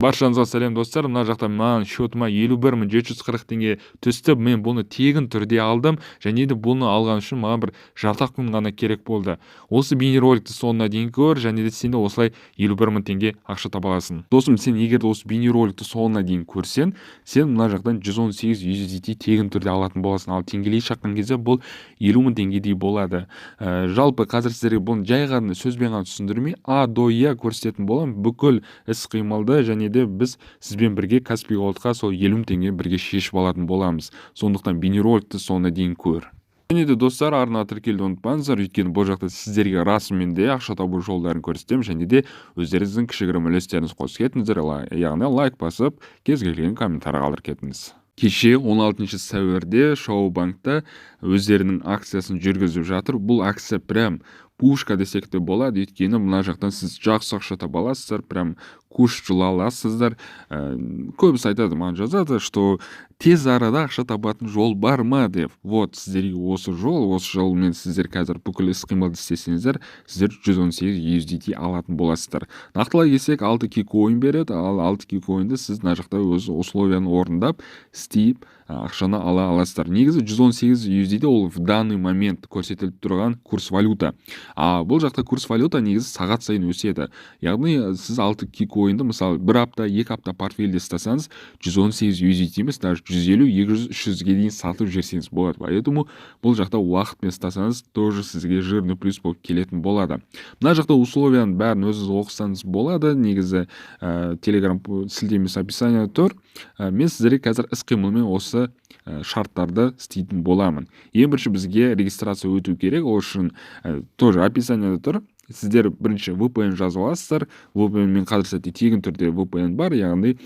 Баршаңызға сәлем, достар! Мына жақта маған счетыма 51 740 теңге түсті. Мен бұны тегін түрде алдым және де бұны алған үшін маған бір жарты ақ күн ғана керек болды. Осы бейнероликті соңына дейін көр және де сен де осылай 51 000 теңге ақша таба аласың. Досым, сен егер де осы бейнероликті соңына дейін көрсең, сен мына жақтан 118 USDT тегін түрде алатын боласың. Ал теңгелей шаққан кезде бұл 50 000 теңгедей болады. Жалпы қазір сіздерге бұны жай ғана сөзбен ғана түсіндірмей, а до я көрсететін боламын бүкіл іс қимылды және де біз сізбен бірге Каспи Голдқа сол 50 000 теңгені бірге шешіп алатын боламыз. Сондықтан бейнероликті соңына дейін көр. Және де, достар, арнаға тіркелуді ұмытпаңыздар, өйткені бұл жақта сіздерге расымен де ақша табу жолдарын көрсетемін. Және де өздеріңіздің кішігірім үлестеріңізді қосып кетіңіздер, яғни лайк басып, кез келген комментарий қалдырып кетіңіз. Кеше, 16 сәуірде, Шоу Банкта өздерінің акциясын жүргізіп жатыр. Бұл акция прям пушка десек те болады, өйткені мына жақтан сіз жақсы ақша таба аласыздар, прям куш жұла аласыздар. Көбісі айтады, маған жазады, что тез арада ақша табатын жол бар ма деп. Вот сіздерге осы жол. Осы жолмен сіздер қазір бүкіл іс қимылды істесеңіздер, сіздер 118 USDT алатын боласыздар. Нақтылай келсек, 6 кикоин береді. Ал 6 кикоинді сіз мына жақта өз условияны орындап істеп, ақшаны ала аласыздар. Негізі 118 USDT ол в данный момент көрсетіліп тұрған курс валюта, а бұл жақта курс валюта негізі сағат сайын өседі. Яғни сіз 6 кикоинді, мысалы, бір апта, 2 апта портфельде ұстасаңыз, 118 USDT емес, даже 150, 200, 300-ге дейін сатып жіберсеңіз болады. Поэтому бұл жақта уақытпен ұстасаңыз, тоже сізге жирный плюс болып келетін болады. Мына жақта условияның бәрін өзіңіз оқысаңыз болады. Негізі Телеграм сілтемесі описанияда тұр. Мен сіздерге қазір іс қимылмен осы шарттарды істейтін боламын. Ең бірінші бізге регистрация өту керек. Ол үшін тоже описанияда тұр. Сіздер бірінші VPN жазып аласыздар. VPN, мен қазір сәтте тегін түрде VPN бар, яғни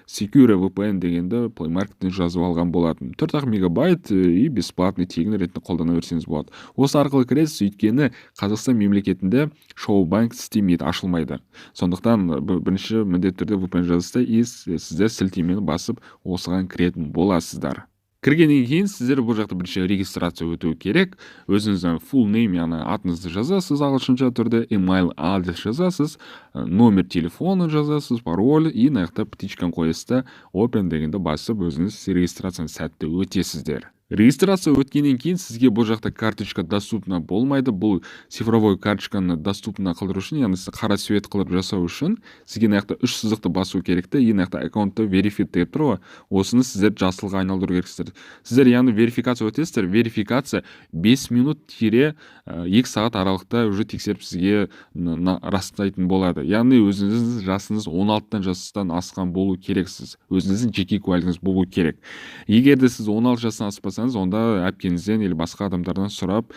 Secure VPN дегенді Play Markеттен жазып алған болатын. 4 ақ мегабайт и бесплатный, тегін ретінде қолдана берсеңіз болады. Осы арқылы кіресіз, өйткені Қазақстан мемлекетінде Шоу Банк істемейді, ашылмайды. Сондықтан бірінші міндетті түрде VPN жазасыздар и сіздер сілтемені басып, осыған кіретін боласыздар. Кіргеннен кейін сіздер бұл жақта бірінші регистрация өту керек. Өзіңіздің full name, яғни атыңызды жазасыз ағылшынша түрде, email адрес жазасыз, номер телефона жазасыз, пароль и мына жақта птичканы қоясыз да, open дегенді басып, өзіңіз регистрацияны сәтті өтесіздер. Регистрация өткеннен кейін сізге бұл жақта карточка доступна болмайды. Бұл цифровой карточканы доступна қылдыру үшін, яғни сіз қара цвет қылып жасау үшін, сізге мына жақта үш сызықты басу керек те, и мына жақта аккаунтты верифит деп тұр ғой, осыны сіздер жасылға айналдыру керексіздер. Сіздер, яғни, верификация өтесіздер. Верификация 5 минут тире 2 сағат аралықта уже тексеріп, сізге растайтын болады. Яғни өзіңіздің жасыңыз 16 жастан асқан болу керексіз, өзіңіздің жеке куәлігіңіз болу керек. Егер де сіз 16 жастан аспасаңыз, онда әпкеңізден или басқа адамдардан сұрап,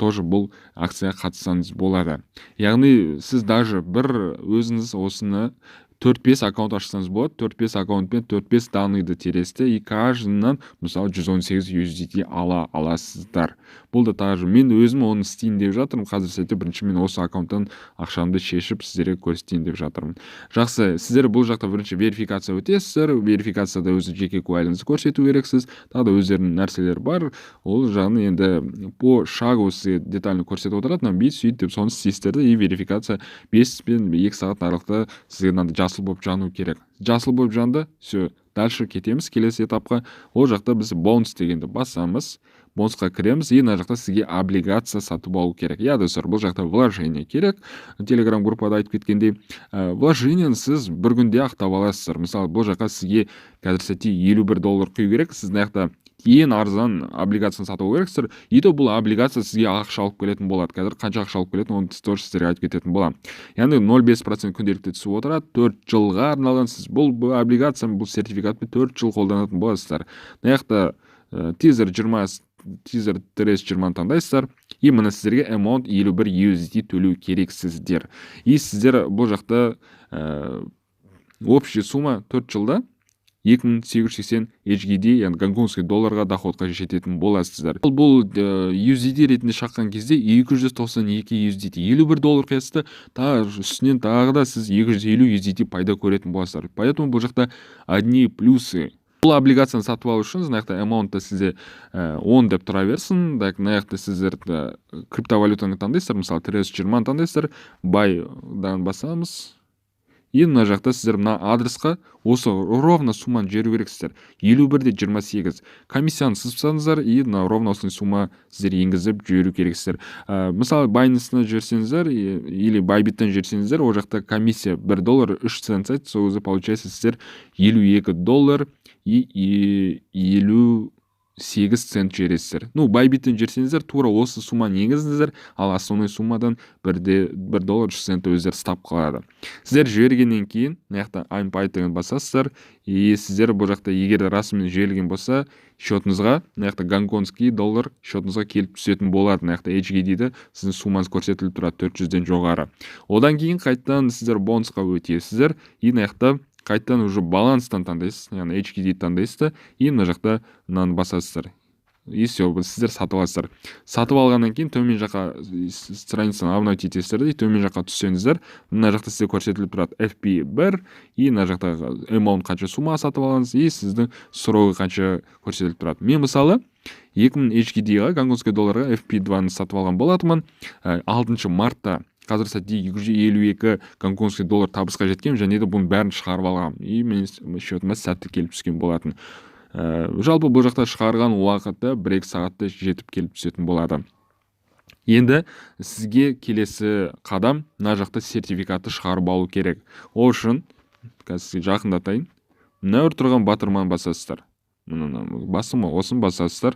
тоже бұл акцияға қатыссаңыз болады. Яғни сіз даже бір өзіңіз осыны 4-5 аккаунт ашсаңыз болады. 4-5 аккаунтпен 4-5 данныйды тересіз де и каждыйынан, мысалы, 118 USDT ала аласыздар. Бұл да также мен өзім оны істейін деп жатырмын. Қазір сәтте бірінші мен осы аккаунттан ақшамды шешіп, сіздерге көрсетейін деп жатырмын. Жақсы, сіздер бұл жақта бірінші верификация өтесіздер. Верификацияда өзі жеке куәлігіңізді көрсету керексіз, тағы да өздерінің нәрселері бар. Ол жағын енді по шагу сізге детально көрсетіп отырады, мына бүйт, сөйт деп. Соны істейсіздер де, и верификация 5 пен 2 сағат аралықта сізге мынандай жасыл болып жану керек. Жасыл болып жанды, все, дальше кетеміз келесі этапқа. Ол жақта біз бонус дегенді басамыз, бонусқа кіреміз и мына жақта сізге облигация сатып алу керек. Иә, достар, бұл жақта вложение керек. Телеграм группада айтып кеткендей, вложениені сіз бір күнде ақ таба аласыздар. Мысалы, бұл жаққа сізге қазір сәтте 51 доллар құю керек. Сіз мына жақта ең арзан облигацияны сатып алу керексіздер, и то бұл облигация сізге ақша алып келетін болады. Қазір қанша ақша алып келетінін, оны тоже сіздерге айтып кететін боламын. Яғни 0,5% күнделікті түсіп отырады, 4 жылға арналған. Сіз бұл облигацияны, бұл сертификатпен 4 жыл қолданатын боласыздар. Мына жақта тизер 20, тизер TRC 20-ны таңдайсыздар и міне, сіздерге amount 51 USDT төлеу керексіздер. И сіздер бұл жақта общий сумма 4 жылда 2880 HKD, яғни гонконгский долларға доходқа жететін боласыздар. Бұл USDT ретінде шаққан кезде 292 USDT. 51 доллар құясыз да, тағы үстінен тағы да сіз 250 USDT пайда көретін боласыздар. Поэтому бұл жақта одни плюсы. Бұл облигацияны сатып алу үшін мына жақта amount сізде 10 деп тұра берсін. Так, мына жақта сіздер криптовалютаны таңдайсыздар, мысалы, TRC 20-ны таңдайсыздар, buy-дан басамыз. И мына жақта сіздер мына адресқа осы ровно сумманы жіберу керексіздер: 51 де 28. Комиссияны сызып, и мына ровно осындай сумма сіздер енгізіп жіберу керексіздер. Мысалы, Binance-на жіберсеңіздер или Bybit-тен жіберсеңіздер, ол жақта комиссия 1 доллар 3 цент, сол кезде получается сіздер 52 доллар и 58 цент жібересіздер. Ну, Bybit-тен жіберсеңіздер, тура осы сумманы енгізіңіздер, ал основной суммадан 1 доллар 3 цент өздері ұстап қалады. Сіздер жібергеннен кейін мына жақта I'm paid деген басасыздар, и сіздер бұл жақта, егер расымен жіберілген болса, счетыңызға мына жақта гонконгский доллар счетыңызға келіп түсетін болады. Мына жақта HKD дейді, сіздің суммаңыз көрсетіліп тұрады, 400-ден жоғары. Одан кейін қайтадан сіздер бонусқа өтесіздер, и мына жақта қайтадан уже баланстан таңдайсыз, яғни HKD таңдайсыз да, и мына жақта мынаны басасыздар, и все, сіздер сатып аласыздар. Сатып алғаннан кейін төмен жаққа, страницаны обновить етесіздер де, төмен жаққа түссеңіздер, мына жақта сізге көрсетіліп тұрады FP1, и мына жақта amount, қанша сумма сатып алғансыз, и сіздің срогы қанша көрсетіліп тұрады. Мен, мысалы, 2000 HKD-ға, гонконгский долларға FP2-ны сатып алған болатынмын 6 мартта. Қазір сәтте 252 гонконгский доллар табысқа жеткенмін және де бұның бәрін шығарып алғанмын, и менің счетыма сәтті келіп түскен болатын. Жалпы бұл жақта шығарған уақыты 1-2 сағатта жетіп келіп түсетін болады. Енді сізге келесі қадам: мына жақта сертификатты шығарып алу керек. Ол үшін қазір сізге жақындатайын. Мына бір тұрған батырманы басасыздар. Мына бастым ғой, осыны басасыздар.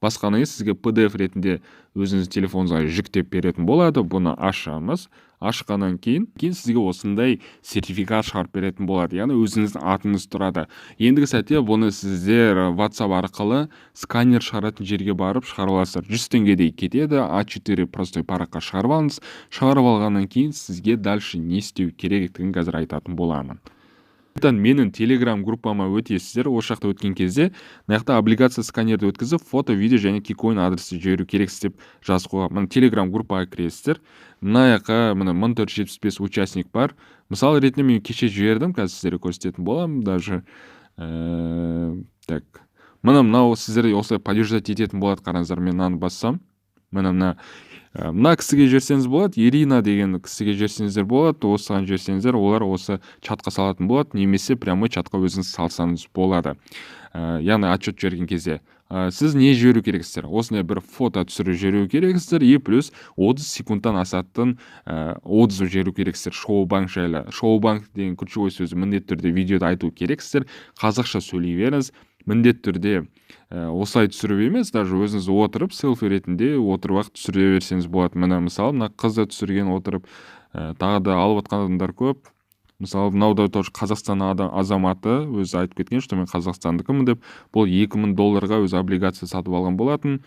Басқаннан кейін сізге PDF ретінде өзіңіздің телефоныңызға жүктеп беретін болады. Бұны ашамыз. Ашқаннан кейін сізге осындай сертификат шығарып беретін болады, яғни өзіңіздің атыңыз тұрады. Ендігі сәтте бұны сіздер WhatsApp арқылы сканер шығаратын жерге барып шығарып аласыздар. 100 теңгедей кетеді. А4 простой параққа шығарып алыңыз. Шығарып алғаннан кейін сізге дальше не істеу керектігін қазір айтатын боламын. Менің телеграм группама өтесіздер. Осы жақта өткен кезде мына жақта облигация сканерді өткізіп, фото, видео және KeyCoin адресті жіберу керексіз деп жазып қойған. Мына телеграм группаға кіресіздер. Мына жаққа, міне, 1475 участник бар. Мысал ретінде мен кеше жібердім, қазір сіздерге көрсететін боламын даже. Так, міне, мынау сіздер осылай поддержать ететін болады. Қараңыздар, мен мынаны бассам, міне, мына кісіге жіберсеңіз болады, Ирина деген кісіге жіберсеңіздер болады. Осыған жіберсеңіздер, олар осы чатқа салатын болады немесе прямой чатқа өзіңіз салсаңыз болады. Яғни отчет жіберген кезде сіз не жіберу керексіздер? Осындай бір фото түсіріп жіберу керексіздер и плюс 30 секундтан асатын отзыв жіберу керексіздер Шоу Банк жайлы. Шоу Банк деген ключевой сөзі міндетті түрде видеода айту керексіздер. Қазақша сөйлей беріңіз міндетті түрде. Осылай түсіріп емес, даже өзіңіз отырып, селфи ретінде отырып ақ түсіре берсеңіз болады. Міне, мысалы, мына қыз да түсірген отырып. Тағы да алып жатқан адамдар көп. Мысалы, мынау да тоже Қазақстан азаматы, өзі айтып кеткен, что мен қазақстандікімін деп. Бұл 2000 долларға өзі облигация сатып алған болатын.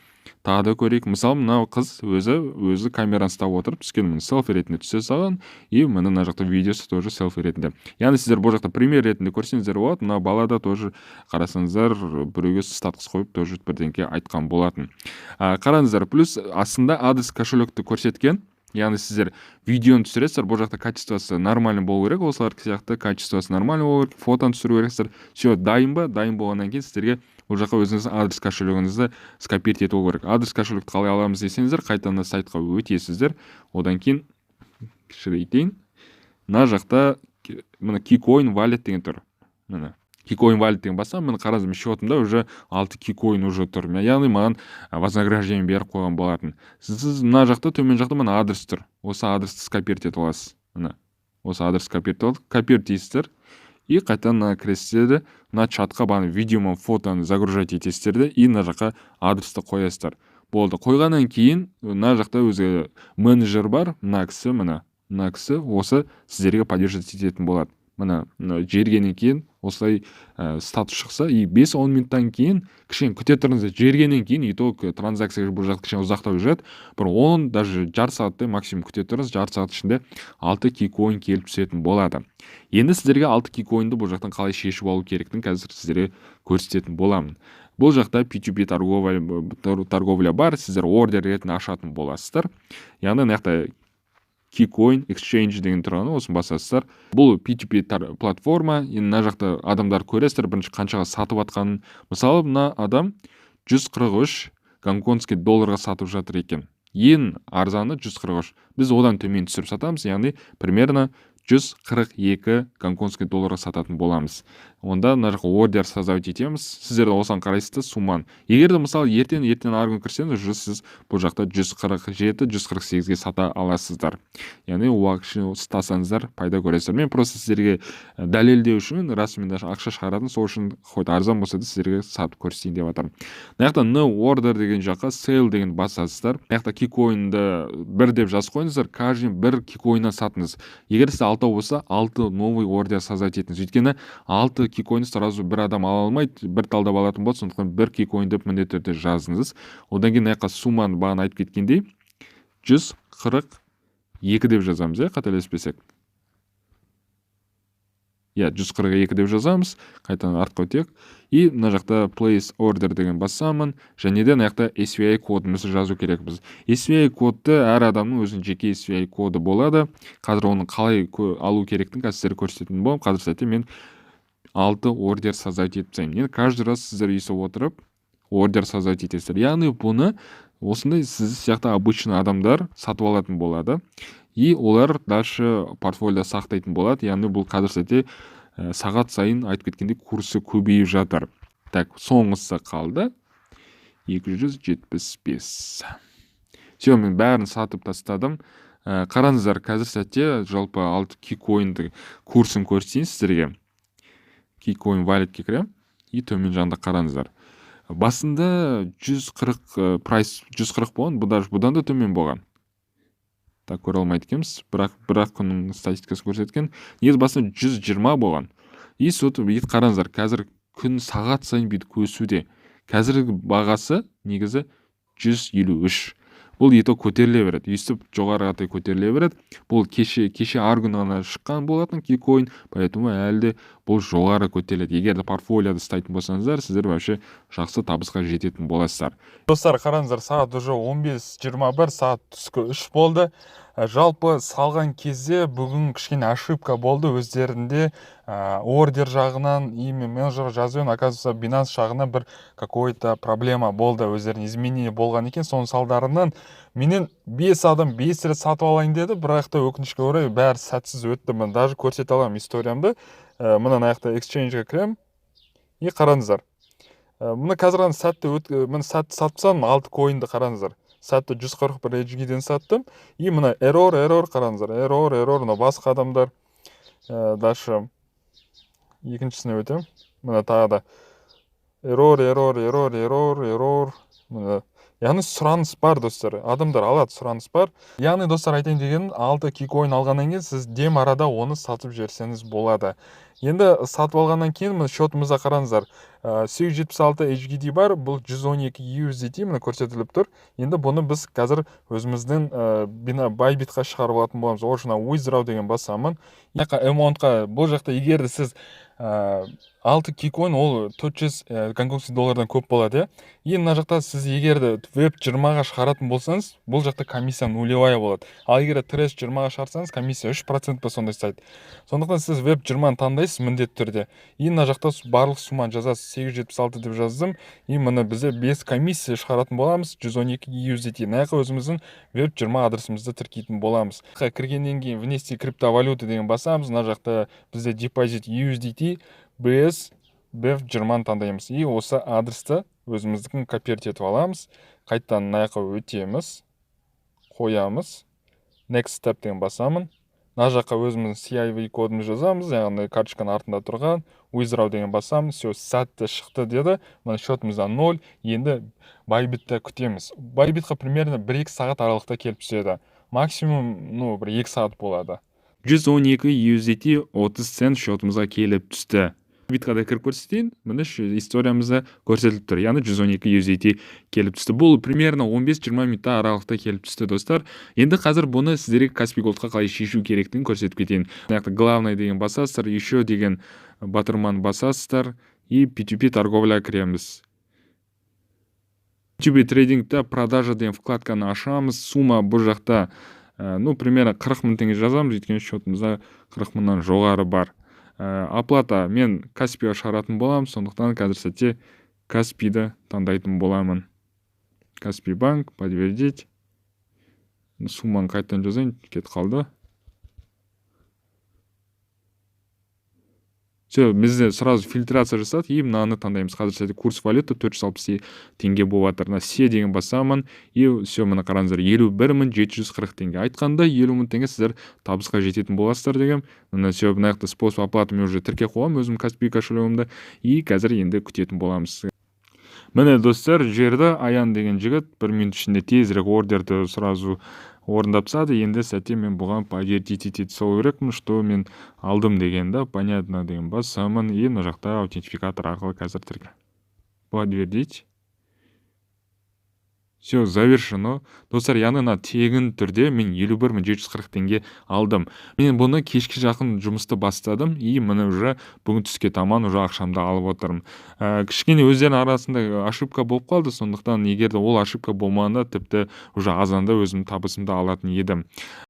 Тағы да көрейік. Мысалы, мынау қыз өзі камераны ұстап отырып түскен, міне, селфи ретінде түсе салған, и міне, мына жақта видеосы тоже селфи ретінде. Яғни сіздер бұл жақта пример ретінде көрсеңіздер болады. Мына бала да тоже, қарасаңыздар, біреуге статус қойып, тоже бірдеңке айтқан болатын. Қараңыздар, плюс астында адрес кошелекті көрсеткен. Яғни сіздер видеоны түсіресіздер, бұл жақта качествосы нормальный болу керек, осылар сияқты качествосы нормальный болу керек. Фотоны түсіру керексіздер. Все, дайын ба? Дайын болғаннан кейін сіздерге бұл жаққа өзіңіздің адрес кошелегіңізді скопировать ету керек. Адрес кошелекті қалай аламыз десеңіздер, қайтадан сайтқа өтесіздер. Одан кейін кішірейтейін. Мына жақта, міне, KeyCoin Wallet деген тұр. Міне, KeyCoin Wallet деген бассам, міне, қараңыз, менің счетымда уже алты KeyCoin уже тұр, яғни маған вознаграждение беріп қойған болатын. Сіз мына жақта, төмен жақта, мына адрес тұр, осы адресті скопировать етіп аласыз. Міне, осы адрес копировать алдық. Копировать дейсіздер и қайтадан мына кіресіздер де, мына чатқа бағана видео мен фотоны загружать етесіздер де, и мына жаққа адресті қоясыздар. Болды. Қойғаннан кейін мына жақта өзі менеджер бар, мына кісі, міне, мына кісі осы сіздерге поддерживать ететін болады. Міне, жібергеннен кейін осылай статус шықса, и 5-10 минуттан кейін кішкене күте тұрыңыздар. Жібергеннен кейін итог транзакция бұл жақта кішкене ұзақтау жүреді, бір 10, даже жарты сағаттай максимум күте тұрыңыз. Жарты сағат ішінде алты KeyCoin келіп түсетін болады. Енді сіздерге алты KeyCoin ді бұл жақтан қалай шешіп алу керектігін қазір сіздерге көрсететін боламын. Бұл жақта P2P торговля бар, сіздер ордер ретінде ашатын боласыздар. Яғни мына жақта KeyCoin Exchange деген тұрған, осыны басасыздар. Бұл P2P платформа. Енді мына жақта адамдар көресіздер бірінші қаншаға сатып жатқанын. Мысалы, мына адам 143 гонконгский долларға сатып жатыр екен. Ең арзаны 143, біз одан төмен түсіріп сатамыз, яғни примерно 142 гонконгский долларға сататын боламыз. Онда мына жаққа ордер создавать етеміз. Сіздер де осыған қарайсыз да сумманы. Егер де, мысалы, ертең, ертең арғы күні кірсеңіз, уже сіз бұл жақта 147, 148-ге сата аласыздар. Яғни уақыт ұстасаңыздар, пайда көресіздер. Мен просто сіздерге дәлелдеу үшін, расымен даже ақша шығаратын, сол үшін хоть арзан болса да, сіздерге сатып көрсетейін деп жатырмын. Мына жақта new order деген жаққа sell деген басасыздар. Мына жақта кикоинді бір деп жазып қойыңыздар. Каждый бір кикоиннан сатыңыз. Егер сізде алтау болса, алты новый ордер создать етіңіз, өйткені алты кикоинді сразу бір адам ала алмайды, бір талдап алатын болады. Сондықтан бір кикоин деп міндетті түрде жазыңыз. Одан кейін мына жаққа сумманы, бағана айтып кеткендей, 142 деп жазамыз, иә, қателеспесек. Иә, 142 деп жазамыз. Қайтадан артқа өтейік. И мына жақта place order деген басамын. Және де мына жақта SVI кодымызды жазу керекпіз. SVI кодты, әр адамның өзінің жеке SVI коды болады. Қазір оны қалай алу керектігін қазір сіздерге көрсететін боламын. Қазір сәтте мен алты ордер создать етіп тастаймын. Енді каждый раз сіздер өйстіп отырып ордер создать етесіздер. Яғни бұны осындай сіз сияқты обычный адамдар сатып алатын болады и олар дальше портфолиода сақтайтын болады. Яғни бұл қазір сәтте сағат сайын, айтып кеткендей, курсы көбейіп жатыр. Так, соңғысы қалды 275. Все, мен бәрін сатып тастадым. Қараңыздар, қазір сәтте жалпы алты кикоинді курсын көрсетейін сіздерге. Кикоин валетке кіремін и төмен жағында қараңыздар, басында 140, прайс 140 болған, бұл даже бұдан да төмен болған. Так, көре алмайды екенбіз, бірақ бір-ақ күннің статистикасы көрсеткен. Негізі басында 120 болған. И сөйтіп бүйтіп қараңыздар, қазір күн сағат сайын бүйтіп өсуде. Қазіргі бағасы негізі 153. Бұл ето көтеріле береді, өйстіп жоғары қаратай көтеріле береді. Бұл кеше арғы күні ғана шыққан болатын кикоин, поэтому әлі де бұл жоғары көтеріледі. Егер де портфолиода ұстайтын болсаңыздар, сіздер вообще жақсы табысқа жететін боласыздар. Достар, қараңыздар, сағат уже 15:21, сағат түскі 3 болды. Жалпы салған кезде бүгін кішкене ошибка болды өздерінде, ордер жағынан. И мен менеджерға жазып едім, оказывается, Binance жағынан бір какой-то проблема болды, өздеріне изменение болған екен. Соның салдарынан менен бес адам бес рет сатып алайын деді, бірақ та, өкінішке орай, бәрі сәтсіз өтті. Мен даже көрсете аламын историямды. Мына мына жақта exchange кіремін и қараңыздар. Мына қазір ғана сәтті міне, сәтті сатып тастадым алты коинді. Қараңыздар, сәтті 141 HGD-ден саттым. И мына error, error, қараңыздар, error, error. Мына басқа адамдар. Дальше екіншісіне өтемін. Мына тағы да error, error, error, error, error. Міне, яғни сұраныс бар, достар, адамдар алады, сұраныс бар. Яғни, достар, айтайын дегенім, алты кикоин алғаннан кейін сіз дем арада оны сатып жіберсеңіз болады. Енді сатып алғаннан кейін мына счетымызда, қараңыздар, 876 HGD бар, бұл 112 USDT, міне, көрсетіліп тұр. Енді бұны біз қазір өзіміздің Bybit-қа шығарып алатын боламыз. Ол үшін withdraw деген басамын. Amount-қа бұл жақта, егер де сіз алты кикоин, ол 400 гонконгский доллардан көп болады, иә. И мына жақта сіз егер де BEP 20-ға шығаратын болсаңыз, бұл жақта комиссия нулевая болады. Ал егер де TRC 20-ға шығарсаңыз, комиссия 3% па, сондай ұстайды. Сондықтан сіз BEP 20-ны таңдайсыз міндетті түрде. И мына жақта барлық сумманы жазасыз, 876 деп жаздым. И міне, бізде без комиссия шығаратын боламыз 112 USDT. Мына жаққа өзіміздің BEP 20 адресімізді тіркейтін боламыз. Кіргеннен кейін «Внести криптовалюты» деген басамыз. Мына жақта бізде депозит USDT BS BEP 20-ны таңдаймыз и осы адресті өзіміздікін копировать етіп аламыз. Қайтадан мына жаққа өтеміз, қоямыз, next step деген басамын. Мына жаққа өзіміздің CVV кодымызды жазамыз, яғни карточканың артында тұрған. Withdraw деген басамын. Все, сәтті шықты деді. Мына счетымызда ноль. Енді Bybit-те күтеміз. Bybit-қа примерно 1-2 сағат аралықта келіп түседі, максимум, ну, 1-2 сағат болады. 112 USDT 30 цент счетымызға келіп түсті. Битқа да кіріп көрсетейін. Міне, историямызда көрсетіліп тұр, яғни 112 USDT келіп түсті. Бұл примерно 15-20 минутта аралықта келіп түсті, достар. Енді қазір бұны сіздерге Каспи Голдқа қалай шешу керектігін көрсетіп кетейін. Мына жақта «Главный» деген басасыздар, «Еще» деген батырманы басасыздар и P2P торговля кіреміз. P2P трейдингте «Продажа» деген вкладканы ашамыз. Сумма бұл жақта, ну, примерно 40 мың теңге жазамыз, өйткені счетымызда 40 мыңнан жоғары бар. Оплата мен Каспиға шығаратын боламын, сондықтан қазір сәтте Каспиді таңдайтын боламын. Каспи банк, подтвердить. Сумманы қайтадан жазайын, кетіп қалды. Все, бізде сразу фильтрация жасады. И мынаны таңдаймыз. Қазір сәтте курс валюта 460 теңге болып жатыр. Мына «Все» деген басамын. И все, міне, қараңыздар, 51 740 теңге. Айтқандай, 50 000 теңге сіздер табысқа жететін боласыздар деген. Міне, все, мына жақта способ оплаты мен уже тіркеп қойғанмын өзімнің Каспи кошелегімді. И қазір енді күтетін боламыз. Міне, достар, жерді Аян деген жігіт бір минут ішінде тезірек ордерді сразу орындап тастады. Енді сәтте мен бұған подтвердить ете салу керекпін, что мен алдым деген да. «Понятно» деген басамын. И мына жақта аутентификатор арқылы қазір тірке, подтвердить. Все, завершено, достар. Яғни мына тегін түрде мен 51 740 теңге алдым. Мен бұны кешке жақын жұмысты бастадым. И міне, уже бүгін түске таман уже ақшамды алып отырмын. Кішкене өздерінің арасында ошибка болып қалды. Сондықтан егер де ол ошибка болмағанда, тіпті уже азанда өзімнің табысымды алатын едім.